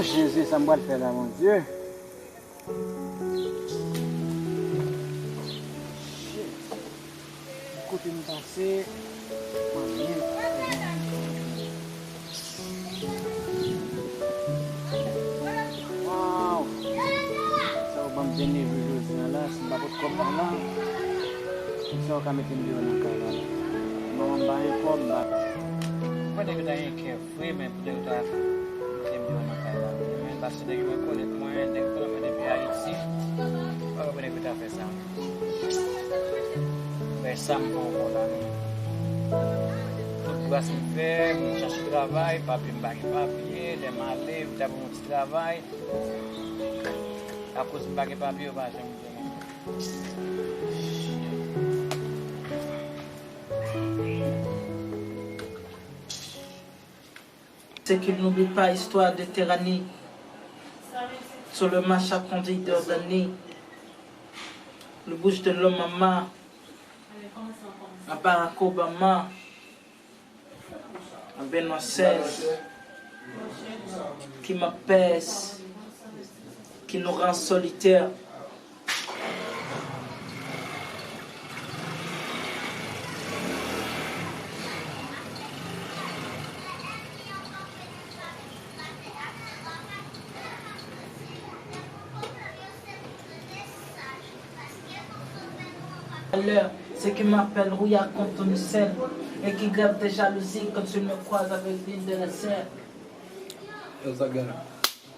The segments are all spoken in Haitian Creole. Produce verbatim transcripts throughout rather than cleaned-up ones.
Jezi, sa m pral fè la, Bondye? Shit. Kote m pase, mwen menm. Wow! Sa yo ban m dènye jou jodi a la, si m pa pot kòb la la, sa yo ka mete m deyò nan kay la la. Manman m pa gen kòb, m pa. Mwen nèg yo ta gen kè vre, men pou nèg yo ta mete m deyò nan kay la. Men paske nèg yo rekonèt mwen, nèg yo konn mwen depi Ayiti. Mwen pa konprann nèg yo ta fè sa. Fè sa m fè ankò la, non. Tout bras m fè, m chache travay, papye m pa gen papye, lè m ale, yo ta ban m yon ti travay. Akoz m pa gen papye, yo pa janm di anyen. C'est qu'il n'oublie pas histoire de tyrannie. Sur le massacre qu'on dit d'ordonner. Le Bush de l'homme à main. À Barack Obama. À Benoît seize. Qui m'apaise. Qui nous rend solitaires. L'heure, ceux qui m'appellent rouillard comme Tony Sel et qui grimpent de jalousie quand ils me croisent avec l'une de leurs sœurs. Yo, sa k gen la?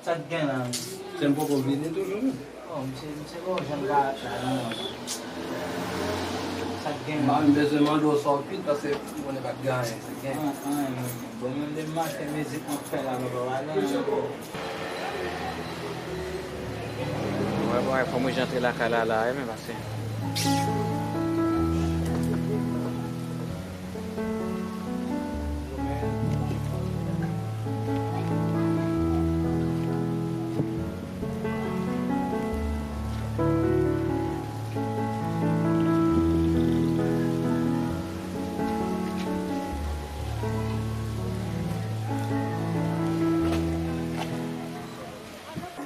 Sa k gen la menm? Sè m poko vini toujou menm. Oh, misye, misye gon jan l ka la non. Sa k gen la? M bezwen mande w sa w kwit paske m konnen pa t gen anyen. Sa k gen? An, an, bon, mwen menm m achte mizik mwen fè la, papa, pa gen anyen. Wè, wè, fò m jan antre lakay la, la, wi, men paske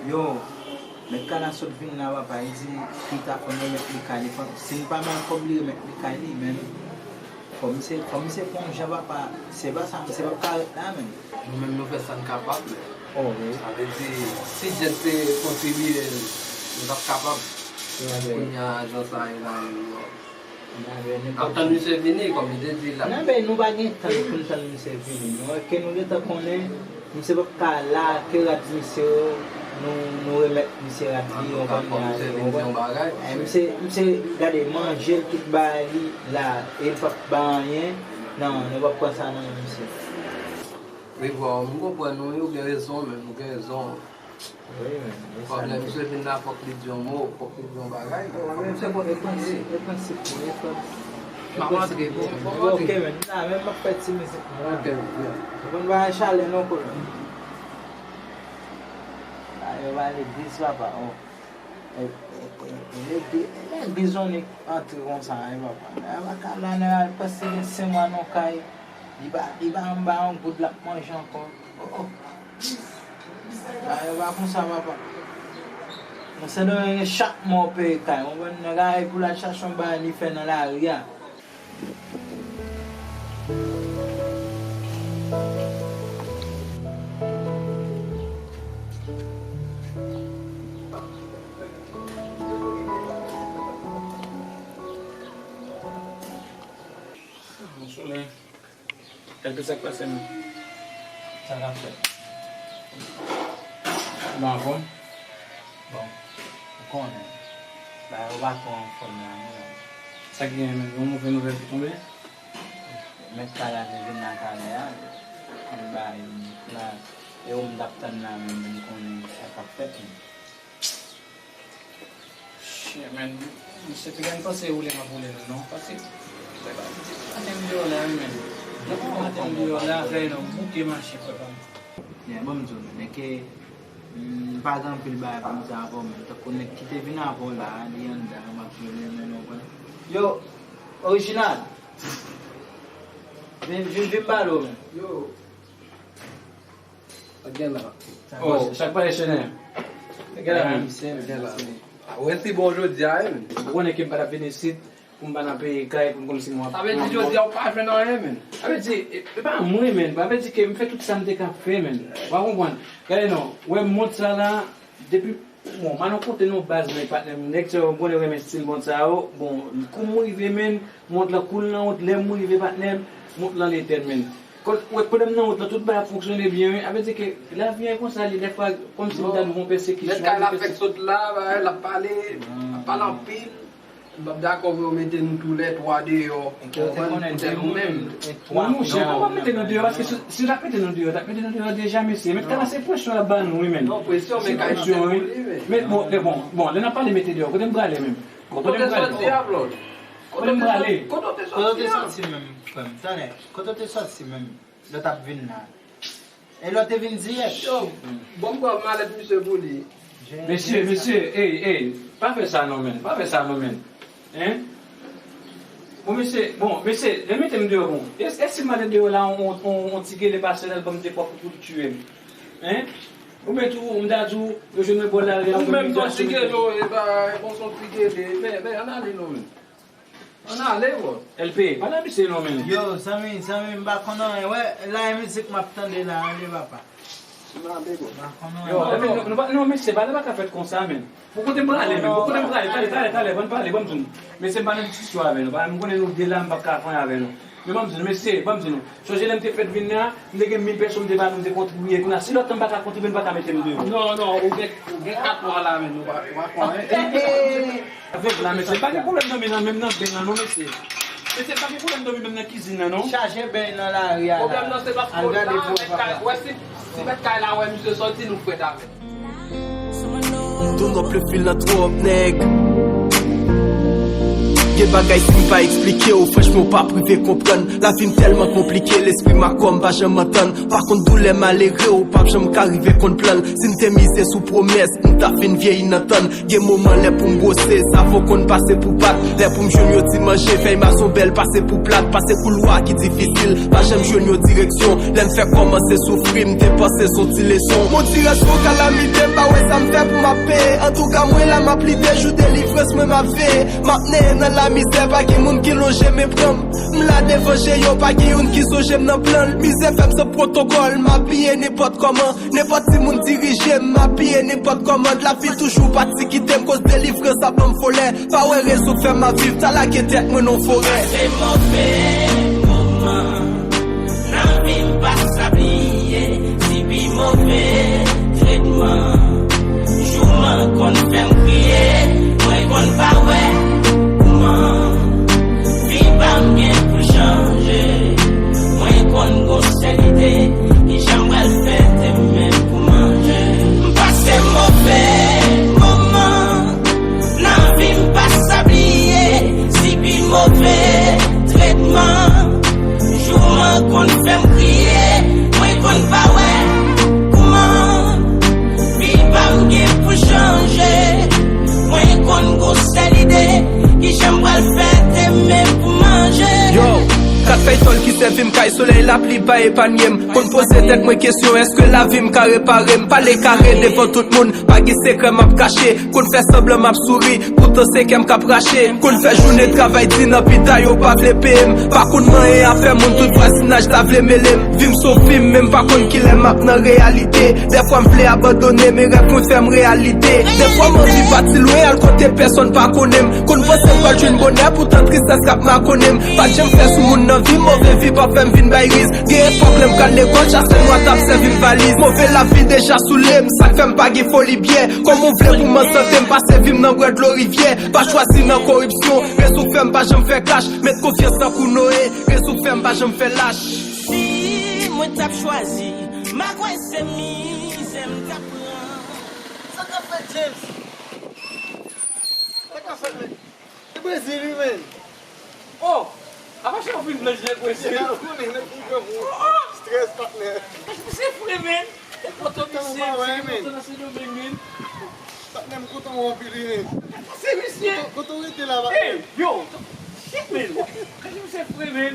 Yo, mèt kay la sot vin la, papa, li di li ta konn remèt li kay li. Fò, si m pa bay kòb li remèt li kay li, men fò misye, fò misye fè yon jan, papa. Se pa sa, misye p ap ka ret la menm. Nou menm nou fè sa n kapab. Oh, wi. Sa vle di, si Djed te kontribye, nou t ap kapab. Kounye a, jan sa ye la, yo. N ap tann misye vini, kòm li te di la. Non, men nou pa gen tan pou n tann misye vini. Nou, ke nou gentan konnen, misye p ap ka la, ke rad misye yo, nou, nou remèt misye rad li, ou konprann, misye vin di yon bagay. Eh, misye, misye, gade, manje l tout bagay li la, e l p ap bay anyen. Non, nou p ap pran sa nan men misye. Wi, bro, m konprann ou, wi, ou gen rezon, men ou gen rezon. Wi, men, e sa. Fòk lè misye vin la, fòk li di yon mo, fòk li di yon bagay. Fòk misye kontinye. E prensip, e prensip, e prensip. M ap antre, bro, m ap antre. Ok, men, la, men m ap fè ti mizik mwen. Ok, byen. Ou konn bagay chalè non, kolonn. La, yo va legliz, papa, oh. E, e, e, e, legliz, e, legliz on nèg antre konsa, e, papa. Nèg pa ka la, nèg al pase gen senk mwa nan kay. Li pa, li pa anba yon goud l ap manje ankò. Oh, oh. Bagay yo pa konsa, papa. Nan Sendomeng, chak mwa w peye kay. Ou konprann? Nèg a pou l al chache yon bagay li fè nan lari a. Mwen sou men. Gade sa k pase menm. Sa k ap fèt? Ou pa anfòm? Bon, ou konnen, bagay yo pa twò anfòm la non. Sa k genyen menm? Yon move nouvèl ki tonbe? Mèt kay la te vin nan kay la, li ba yo la, e ou m t ap tann la menm, m konnen sa k ap fèt menm. Shit, man. Misye te gen panse woule m ap woule l, non. Paske, pa gen deyò la, man. Non, pa gen deyò la, fè non, bouke mache, frè pa m. Yeah, ban m di w, men, men ke, mm, pa gen anpil bagay pou m di avè w, men. Tankou nèg ki te vin avè w la, li anndan, m ap rele men, w konprann. Yo, Orijinal! Vin, vin, vin pale w, men. Yo! Sa k gen la? Oh, chak pa echenè. Gade la, men. Ou wè si bon jodi a, wi, men. Ou konnen ke m pa t ap vin isit pou m pa nan peyi kay, pou m konn si mwen. Sa vle di jodi a ou pa jwenn anyen, men. Sa vle di, e, e pa mwen, men. Sa vle di ke m fè tout sa m te ka fè, men. Ou pa konprann? Gade non, ou wè mont sa la, depi, bon, m al nan kote non baz, men, patnè m. Nèg sa yo, m konnen renmen stil mont sa yo. Bon, kou m rive, men, mont lan koul nan wout, lè m rive, patnè m, mont lan etèn, men. Kon, wè, pandan m nan wout lan, tout bagay ap fonksyone byen, wi. Sa vle di ke lavi a konsa, li, dèfwa, kòmsi m ta nan yon pèsekisyon. Mèt kay la fèk sot la, bagay, l ap pale, l ap pale anpil. M p ap dakò pou yo mete nou toulètwa deyò. Ou konprann? Poutèt nou menm. Non, monchè, pa, pa mete nou deyò, paske si, si yo t ap mete nou deyò, yo t ap mete nou deyò deja, mesye. Mèt kay la se presyon l ap ba nou, wi, men. Non, presyon, men kay la fèk pou li, men. Men, bon, bon, bon, lè n ap pale mete deyò, kote m prale menm? Kote m prale? Kote w te soti a, Blòd? Kote w te soti a? Kote w te soti menm, frè m? Tande, kote w te soti menm? Lè w t ap vin la. E lè w te vin di yèt. Yo, bon, m pran malèt misye pou li. Mesye, mesye, ey, ey, pa fè sa non, men. Pa fè sa non, men. Hein? Bon, mesye, bon, mesye, lè mete m deyò, bon. E, e si m ale deyò la, on, on, on ti gele pase la, l ban m de pwa pou, pou l tiye m? Hein? Oubyen tou, m ta di w, yo jwenn mwen bò lari a, ou menm se yon ti gele, e pa, e bon, se yon ti gele. Men, men, ann ale non, men. Ann ale, bro. L P, pale a misye non, men. Yo, zanmi, zanmi, m pa konn anyen. Wè, la e mizik m ap tande la, ale papa. Ann ale, bro. M pa konn anyen. Yo, men nou, nou pa, non, mesye, bagay la pa ka fèt konsa, men. Bon, kote m prale, men? Bon, kote m prale? Talè, talè, talè, ban m pale, ban m di nou. Mesye, m pa nan diskisyon avè nou. Pa, m konnen nou de la, m p ap ka fè anyen avè nou. Men ban m di nou, mesye, ban m di nou. Sonje lè m te fèk vin la, m te gen mil pèsòn m te ba nou, m te kontribiye. Kounye a, si lòt tan m pa ka kontribiye, nou pa ka mete m deyò. Non, non, ou gen, ou gen kat mwa la, men ou pa, ou pa fè anyen. Avèk la, mesye, pa gen pwoblèm dòmi nan, menm nan ben nan, non, mesye. Mesye, pa gen pwoblèm dòmi menm nan kizin nan, non. Chaje ben nan lari a la. Pwoblèm nan, se paske ou la, mèt kay, wè si, si mèt kay la wè misye sòti, nou frèt avè l. Turn up le fil nan twòp nèg. Gen bagay si m pa eksplike w, franchman, w p ap rive konprann. Lavi m tèlman konplike, lespri m ak kò m pa janm antann. Pa konn doulè malere, w p ap janm ka rive konn plan l. Si m te mize sou pwomès, m ta fin vyeyi nan tann. Gen moman lè pou m bwose, savo konn pase pou pat. Lè pou m jwenn yon ti manje, fèy mason bèl pase pou plat. Pase koulwa ki difisil, pa janm jwenn yon direksyon. Lè m fèk kòmanse soufri, m te panse s on ti leson. Mon ti rès yon kalamite, m pa wè sa m fè pou m ap peye. Antouka, mwen la m ap lite, jou delivrans mwen m ap veye. M ap neye nan lamizè, pa gen moun ki lonje men pran m. M la devan je yo, pa gen youn ki sonje m nan plan l. Mizè fè m san pwotokòl, m abiye nenpòt kòman. Nenpòt timoun dirije m, m abiye nenpòt kòman. Lavi toujou pati kite m, koz delivrans ap ban m folè. Pa wè rezon k fè m ap viv, ta lage tèt mwen nan forè. Pase move moman nan vi m, pa sa bliye, sibi move tretman. Jouman konn fè m kriye, mwen konn pa wè kouman vi pa m gen pou chanje. Mwen konn gon sèl ide, kijan m pral fè demen pou manje. M pase move moman nan vi m, pa sa bliye, sibi move tretman. Jouman konn fè m kriye, mwen konn pa wè kouman vi pa m gen pou chanje. Mwen konn gon sèl ide, kijan m pral fè demen pou manje. Yo, kat fèy tòl ki sèvi m kay solèy, lapli pa epanye m. Konn poze tèt mwen kesyon, èske lavi m ka repare m? Pale kare devan tout moun, pa gen sekrè m ap kache. Konn fè sanblan m ap souri, poutan se kè m k ap rache. Konn fè jounen travay di nan pita, yo pa vle peye m. Pa konn manyen afè moun, tout vwazinaj ta vle mele m. Vi m s on fim, men m pa konn kilè m ap nan reyalite. Dèfwa m vle abandone, men rèv mwen fè m reyalite. Dèfwa m anvi pati lwen, al kote pèsòn pa konnen m. Konn panse m pral jwenn bonè, poutan tristès k ap makonnen m. Pa t janm fè sou moun nan vi, move vi p ap fè m vin bay riz. Gen epòk lè m pral lekòl, chasè nwa t ap sèvi m valiz. Move lavi deja soule m, sa k fè m pa gen foli byè. Kòman w vle pou m an sante, m pase vi m nan bwè dlo rivyè. Pa chwazi nan koripsyon, rezon k fè m pa janm fè klach. Met konfyans tankou Noye, rezon k fè m pa janm fè lach. Si mwen t ap chwazi, m a kwè se mizè m t ap pran. Sa k ap fèt, James? Sa k ap fèt, men? Se Brezil, wi, men. Oh! Apa se w fin blanch nèg, mesye? Nèg la konnen, nèg pou granmoun. Oh, oh! Strès, patnè. Mesye fre, men. Te kontan, mesye. Te kontan nan Sendomeng, men. Patnè, m kontan wè w anpil, wi, men. Se misye. Kote, kote w rete la, patnè? Hey, yo! Shit, men. Mesye fre, men.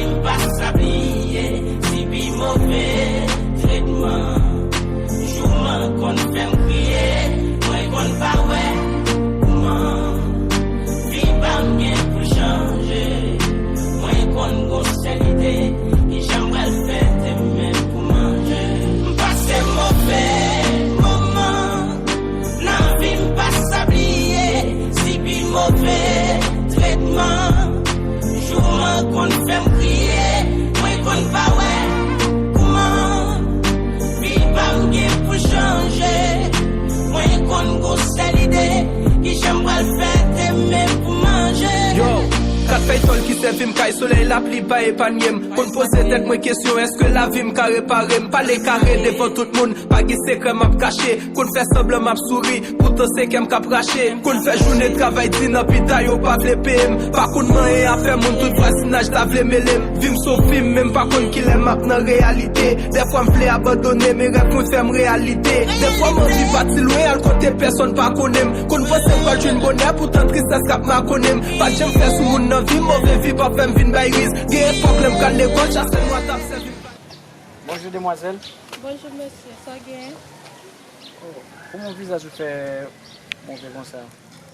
anvi m pa sa bliye, sibi move tretman. Jouman konn fè m kriye, mwen konn pa wè kouman vi pa m gen pou chanje. Mwen konn gon sèl ide, kijan m pral fè demen pou manje. M pase move moman nan vi m, pa sa bliye, sibi move tretman. Jouman konn fè m kriye, mwen konn pa wè kouman vi pa m gen pou chanje. Mwen konn gon sèl ide, kijan m pral fè demen pou manje. Yo, kat fèy tòl ki sèvi m kay solèy, lapli pa epanye m. Konn poze tèt mwen kesyon, èske lavi m ka repare m? Pale kare devan tout moun, pa gen sekrè m ap kache. Konn fè sanblan m ap souri, poutan se kè m k ap rache. Konn fè jounen travay di nan pita, yo pa vle peye m. Pa konn manyen afè moun, tout vwazinaj ta vle mele m. Vi m s on fim, men m pa konn kilè m ap nan reyalite. Dèfwa m vle abandone, men rèv mwen fè m reyalite. Dèfwa m anvi pati lwen, al kote pèsonn pa konnen m. Konn panse m pral jwenn bonè, poutan tristès k ap makonnen m. Pa t janm fè sou moun nan vi m, move vi p ap fè m vin bay riz. Gen epòk lè m pral lekòl, chasè nwa t ap sèvi m. Bonjou, demwazèl. Bonjou, mesye. Sa w genyen? Oh, kòman vizaj ou fè move konsa?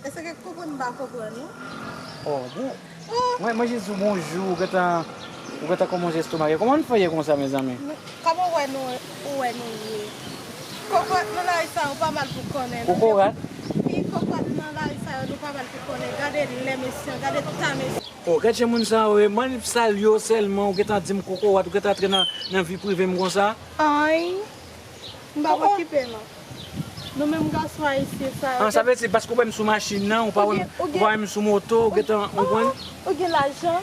Èske konprann m pa konprann ou? Oh, bon. Oh! Mwen, mwen jis di w bonjou, ou gentan, ou gentan kòmanse estomake. Kòman n fè ye konsa, mezanmi? Nou, kòman w wè nou, ou wè nou ye? Kokorat nan lari sa yo pa mal pou kònè, non? Kokorat? Wi, kokorat nan lari sa yo, nou pa mal pou kònè. Gade lè mesye, gade ta mesye. Oh, gad jan moun sa yo ye. Mwen sal yo sèlman, ou gentan di m kokorat, ou gentan antre nan, nan vi prive m konsa. Anyen. M pa okipe non. Nou menm gason ayisyen sa yo. Ah, sa vle di paske ou wè m sou machin nan, ou pa wè m, ou pa wè m sou moto, ou gentan, ou konprann? Ou gen lajan?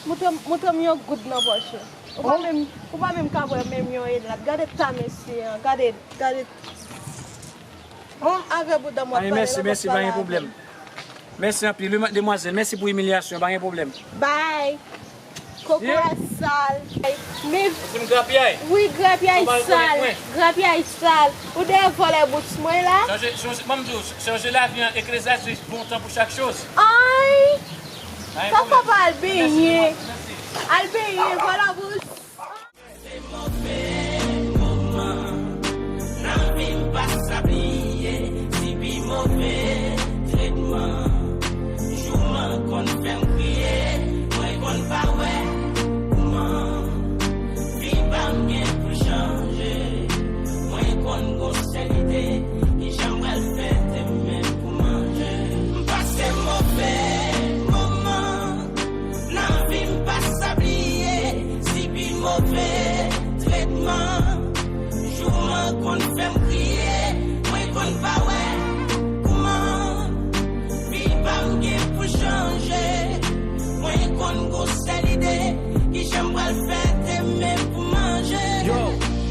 Montre m, montre m yon goud nan pòch ou. Ou pa menm, ou pa menm ka wè menm yon elat. Gade ta mesye an, gade, gade. Bon, avè bouda m w ap pale nan pòch la. Mèsi, mèsi, pa gen pwoblèm. Mèsi anpil, wi, demwazèl. Mèsi pou imilyasyon, pa gen pwoblèm. Bay. Kokorat sal. Men, se m grapyay. Wi, grapyay sal. Grapyay sal. Ou dèyè vòlè bous mwen la? Chanje, chanje, ban m di w, chanje lavi an, Eklezyastis, bon tan pou chak choz. Ay! Sa fò pa al benyen. Al benyen, vòlè bous. Se move moman nan vi m, pa sa bliye, sibi move tretman. Jouman konn fè m kriye, mwen konn pa wè kouman vi pa m gen pou chanje. Mwen konn gon sèl ide, kijan m pral fè demen pou manje. M pase move moman nan vi m, pa sa bliye, sibi move tretman. Jouman konn fè m kriye, mwen konn pa wè kouman vi pa m gen pou chanje. Mwen konn gon sèl ide, kijan m pral fè demen pou manje. Yo,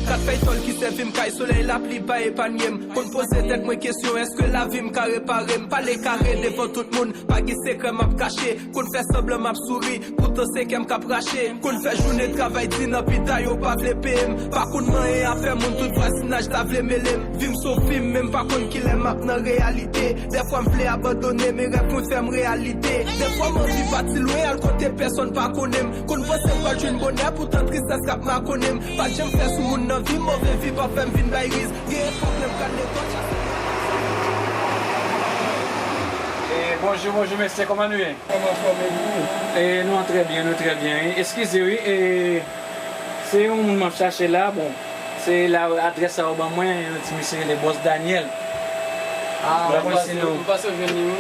kat fèy tòl ki sèvi m kay solèy, lapli pa epanye m. Konn poze tèt mwen kesyon, èske lavi m ka repare m? Pale kare devan tout moun, pa gen sekrè m ap kache. Konn fè sanblan m ap souri, poutan se kè m k ap rache. Konn fè jounen travay di nan pita, yo pa vle peye m. Pa konn manyen afè moun, tout vwazinaj ta vle mele m. Vi m s on fim, men m pa konn kilè m ap nan reyalite. Dèfwa m vle abandone, men rèv mwen fè m reyalite. Dèfwa m anvi pati lwen, al kote pèsonn pa konnen m. Konn panse m pral jwenn bonè, poutan tristès k ap makonnen m. Pa t janm fè sou moun nan vi m, move vi p ap fè m vin bay riz. Gen epòk lè m pral lekòl, chak semèn. Eh, bonjou, bonjou, mesye, kòman nou ye? Kòman fòm e nou? Eh, nou an trè byen, nou trè byen, wi. Eskize, wi, eh, se yon moun m ap chache la, bon, se la adrès sa yo ban mwen, yon ti mesye rele Bòs Daniel. Ah, m pa konn si nou. M panse w jwenn li, wi.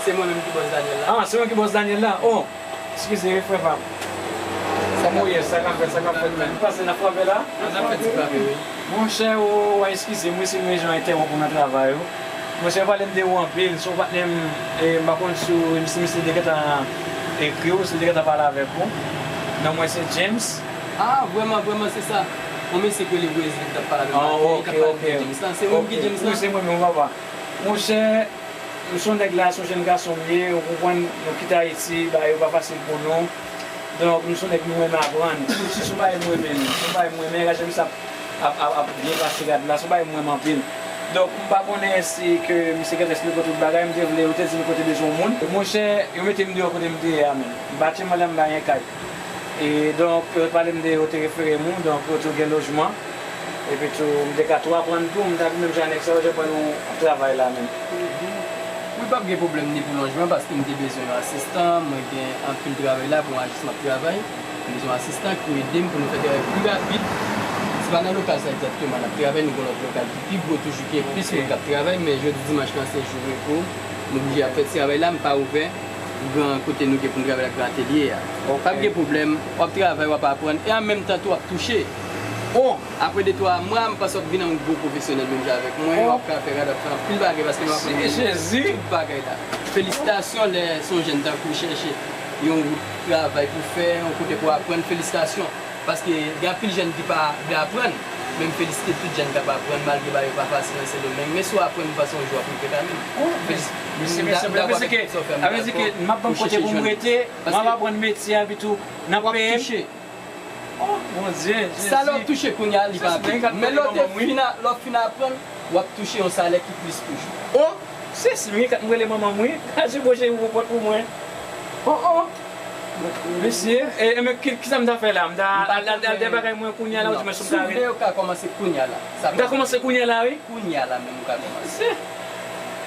Se mwen menm ki Bòs Daniel la. Ah, se mwen ki Bòs Daniel la? Oh! Eskize, wi, frè pa m. Kòman w ye? Sa k ap fèt, sa k ap fèt, menm? Pase n ap frape la? N ap fè ti frape, wi. Monchè, ou, ou eskize m, wi, si m bezwen entèwonp ou nan travay ou. Monchè, pale m de ou anpil, se yon patnè m, e, m pa konn si w, si misye te gentan ekri w, si l te gentan pale avèk ou. Non mwen se James. Ah, vrèman, vrèman, se sa. Yon mesye ki rele Wesley ki t ap pale avè m maten, ki t ap pale de James lan. Se ou menm ki James lan? Wi, se mwen menm, papa. Monchè, m se yon nèg la, se yon jèn gason m ye, ou konprann, nou kite Ayiti, bagay yo pa fasil pou nou. Donk, m se yon nèg nou renmen aprann. Si se yon bagay m renmen, se yon bagay m renmen, Rachel sa ap, ap, ap, ap byen pase gad la, se yon bagay m renmen anpil. Donk, m pa konnen si ke misye gentan esplike tout bagay, m te vle, yo te di m kote bezwen yon moun. Monchè, yo mete m deyò kote m te ye a menm. M pa tchenbo la, m pa gen kay. E donk, yo pale m de yo te refere m ou, donk yo tou gen lojman. Epi tou, m te ka tou aprann tou, m ta vin menm jan nèg sa yo, jan pran nou ap travay la menm. Wi, p ap gen pwoblèm ni pou lojman, paske m te bezwen yon asistan, mwen gen anpil travay la pou yon ajans m ap travay. M bezwen yon asistan ki pou ede m pou nou fè travay pi rapid. Se pa nan lokal sa egzakteman n ap travay, nou gen lòt lokal ki pi gwo toujou, ki gen plis moun k ap travay, men jodi dimanch lan se jou repo. Nou oblije ap fè ti travay la, m pa ouvè gran kote nou gen pou n travay la, gran atelye a. P ap gen pwoblèm, w ap travay, w ap aprann, e an menm tan tou w ap touche. Bon, apre de twa mwa, m panse w ap vin yon gwo pwofesyonèl menm jan avèk mwen, w ap ka fè rad, w ap fè anpil bagay paske nou aprann tout bagay la. Felisitasyon lè se yon jèn tankou w chèche yon wout travay pou fè, yon kote pou aprann, felisitasyon. Paske gen anpil jèn ki pa vle aprann, men m felisite tout jèn k ap aprann malgre bagay yo pa fasil nan Sendomeng. Men si w aprann, m panse yon jou w ap rive kanmenm. Felis- Mesye, m da- mesye, m dakò mesye avèk ke, sa w fè, m sa vle di dakò ke m ap ban m pou kote chèche pou m jwenn. Rete, m ap aprann metye a, epi tou, n ap peye m. W ap touche. Oh, Bondye, Jezi. Sa lè w ap touche kounye a, li pa anpil. Men lè w te fin a- lè w fin aprann, w ap touche yon salè ki plis toujou. Oh, se si m gen kat m rele manman m, wi. Kaji bouche yon pòt pou mwen. Oh, oh. Mesye, e, e men ki, ki sa m ta fè la? M ta al, al, al de bagay mwen kounye a la, ou di mwen si m ta rete. Si w vle, ou ka kòmanse kounye a la. M ta kòmanse kounye a la, wi. Kounye a la menm, ou ka kòmanse.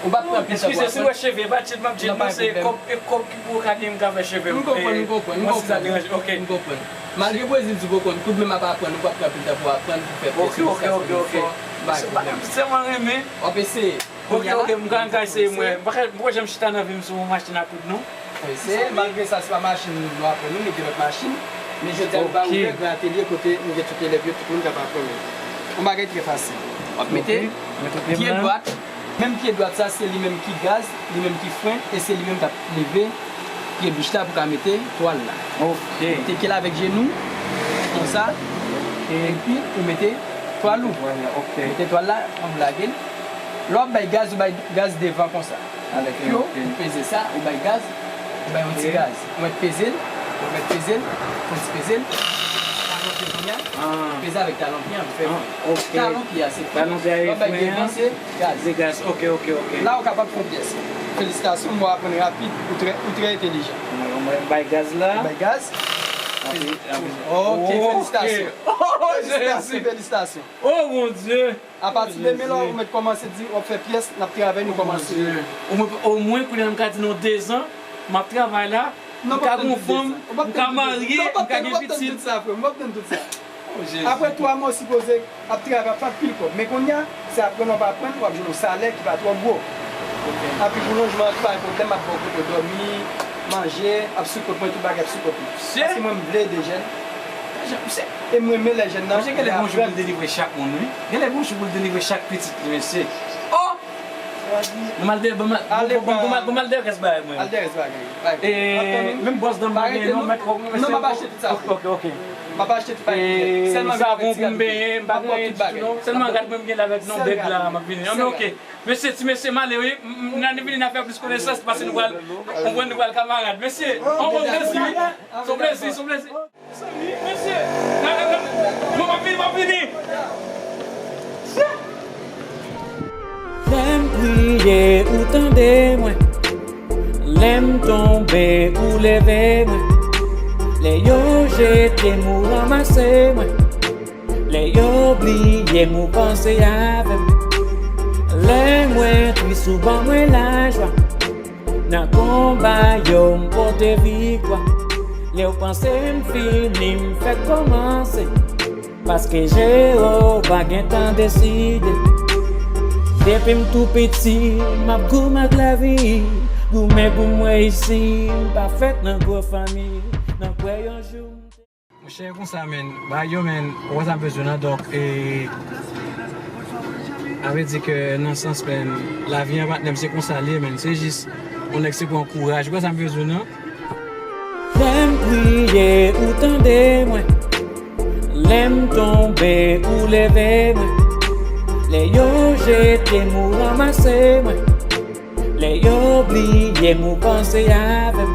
Ou p ap pran anpil tan pou aprann. Eskize, si w wè cheve, pa tchit, m ap di nou se kòb, e kòb ki pwovoke m ka fè cheve m. M konprann, m konprann, m konprann. Ok. M konprann. Malgre Brezil di w poko konn koud, men m ap aprann, ou p ap pran anpil tan pou aprann, pou fè pyès, ok, ok, ok, ok. M pa gen pwoblèm. M sèlman renmen. W ap eseye. Ok, ok, m ka, m ka eseye mwen. M pa ka, m poko janm chita nan vi m sou yon machin a koud, non. Eseye, malgre sa, se pa machin nou aprann, nou, nou gen lòt machin. Men jodi a, nou ba ouvè gran atelye kote nou gen tout elèv yo, tout moun k ap aprann. Yon bagay trè fasil. W ap mete pye dwat. Menm pye dwat sa, se li menm ki gaz, li menm ki fren, e se li menm k ap leve pye bich la pou ka mete twal la. Ok. Mete pye l avèk jenou, konsa, epi ou mete twal ou. Twal la, ok. Mete twal la, ou lage l. Lè w ap bay gaz, ou bay gaz devan konsa. Avèk pye w, ou peze sa, ou bay gaz, ou bay yon ti gaz. Ou mèt peze l, ou mèt peze l, fè yon ti peze l. Talon pye kounye a, peze avèk talon pye an pou fè. Talon pye a se fren. Lè w bay devan, se gaz. Se gaz, ok, ok, ok. La, ou kapab fè yon pyès. Felisitasyon, m wè w aprann rapid, ou trè, ou trè entelijan. Mwen, mwen bay gaz la. Ou bay gaz. Ok, felisitasyon. Oh, Jezi. Felisitasyon, felisitasyon. Oh, Bondye. Apati de men la, ou mèt kòmanse di, w ap fè pyès, n ap travay, nou kòmanse. Omwen, omwen, kounye a, m ka di nou dezan, m ap travay la, m ka gon fanm, m ka marye, m ka gen pitit. Non, w ap tann tout sa, frè m, w ap tann tout sa. Apre twa mwa, w sipoze ap travay, ap fè anpil kòb. Men kounye a, se aprann w ap aprann, w ap jwenn yon salè ki pa twò gwo. Epi pou lojman an, ki pa gen pwoblèm, m ap ba w kote w dòmi, manje, ap sou kont mwen, tout bagay ap sou kont mwen. Paske mwen, m vle ede jèn. E m renmen lè jèn nan. Mesye, genlè gon jou pou l delivre chak moun, wi. Genlè gon jou pou l delivre chak pitit li, mesye. Oh! Bon, m al de-, bon, m al, bon, bon, bon, bon, m al de rès bagay mwen. Al de rès bagay. E, menm bwòs dan m pa genyen, non, mèt, non, m ap achte tout sa. Ok, ok, ok. M ap achte tout bagay. Sèlman savon pou m benyen, m pa genyen ditou, non. Sèlman rad mwen m gen la avèk non bèg la, m ap vini. An, men ok. Mesye, ti mesye, m ale, wi. M, m, n a vini, n a fè plis konesans, paske nou pral, nou pral, nou pral kamarad. Mesye, an bon plezi, wi. Se yon plezi, se yon plezi. Mezanmi, mesye, n a, n a, mwen, m ap vini, m ap vini. Lè m priye, ou tande mwen. Lè m tonbe, ou leve mwen. Lè yo jete m, ou ranmase mwen. Lè yo bliye m, ou panse avè m. Lè mwen tris, ou ban mwen lajwa. Nan konba yo, m pote viktwa. Lè w panse m fini, m fèk kòmanse. Paske Jewova gentan deside. Depi m tou piti, m ap goumen ak lavi. Goumen pou m reyisi, m pa fèt nan gwo fanmi. Nan kwè yon jou m te Monchè, konsa, menn. Bagay yo, menn, ou wè sa m bezwen an, donk, e, a vle di ke nan sans, menn, lavi an, patnè m, se konsa l ye, menn. Se jis, yon nèg se pran kouraj. Ou wè sa m bezwen an? Lè m Priye ou tande mwen. Lè m tonbe, ou leve mwen. Lè yo jete m, ou ranmase mwen. Lè yo bliye m, ou panse avè m.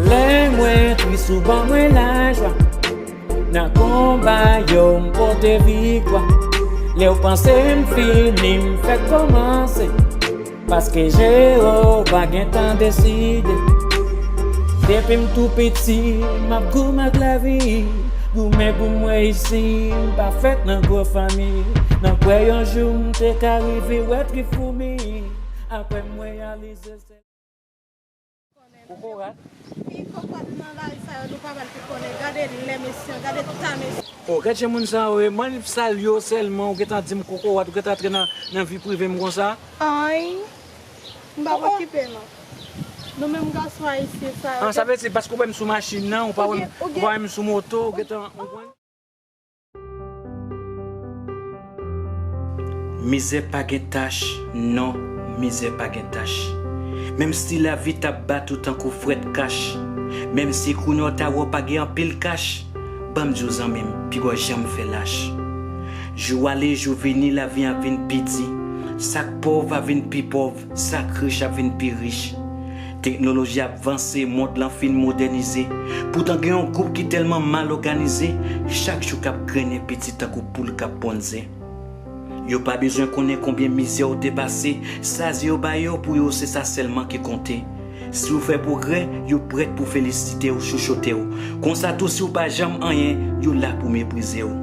Lè mwen tris, ou ban mwen lajwa. Nan konba yo, m pote viktwa. Lè w panse m fini, m fèk kòmanse. Paske Jewova gentan deside. Depi m tou piti, m ap goumen ak lavi. Goumen pou m reyisi, m pa fèt nan gwo fanmi. Nan kwè yon jou m te ka rive wè Trifoumi. Apre m reyalize se Kokorat. Pi kokorat nan lari sa yo, nou pa pral pi konnen. Gade lè mesye, gade ta mesye. Oh, gad jan moun sa yo ye. Manif sal yo sèlman, ou gentan di m kokorat, ou gentan antre nan, nan vi prive m konsa. Ay, m pa okipe non. Nou menm gason ayisyen sa yo. Ah, sa vle di paske ou pa menm sou machin nan, ou pa wè m, ou pa wè m sou moto, ou gentan, ou konprann? Mizè pa gen tach, non, mizè pa gen tach. Menm si lavi t ap bat ou tankou frèt kach, menm si kounye a w ta wè w pa gen anpil kach, ban m di w zanmi m, piga w janm fè lach. Jou ale, jou vini, lavi ap vin pi di. Sa k pòv ap vin pi pòv, sa k rich ap vin pi rich. Teknoloji ap vanse, mond lan fin modènize. Poutan gen yon gwoup ki tèlman mal òganize, chak jou k ap grennen piti tankou poul k ap ponn ze. Yo pa bezwen konnen konbyen mizè w te pase, sa zye yo ba yo pou yo se sa sèlman ki konte. Si w fè pwogrè, yo prèt pou felisite w, chouchoute w. Konsa tou si w pa janm anyen, yo la pou meprize w.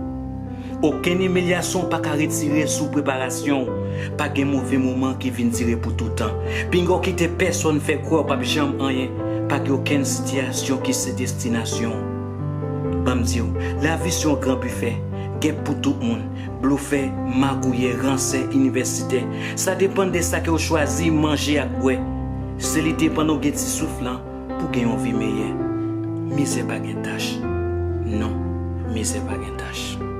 Okenn imilyasyon pa ka retire sou preparasyon w. Pa gen move moman ki vin dire pou toutan. Pinga w kite pèsonn fè kwè w p ap janm anyen. Pa gen okenn sitiyasyon ki se destinasyon w. Ban m di w, lavi se yon gran bifè. Gen pou tout moun. Blofè, magouyè, ransè, inivèsitè. Sa depann de sa ke w chwazi manje ak bwè. Se li depann ou gen ti souf lan pou gen yon vi meyè. Mizè pa gen tach. Non, mizè pa gen tach.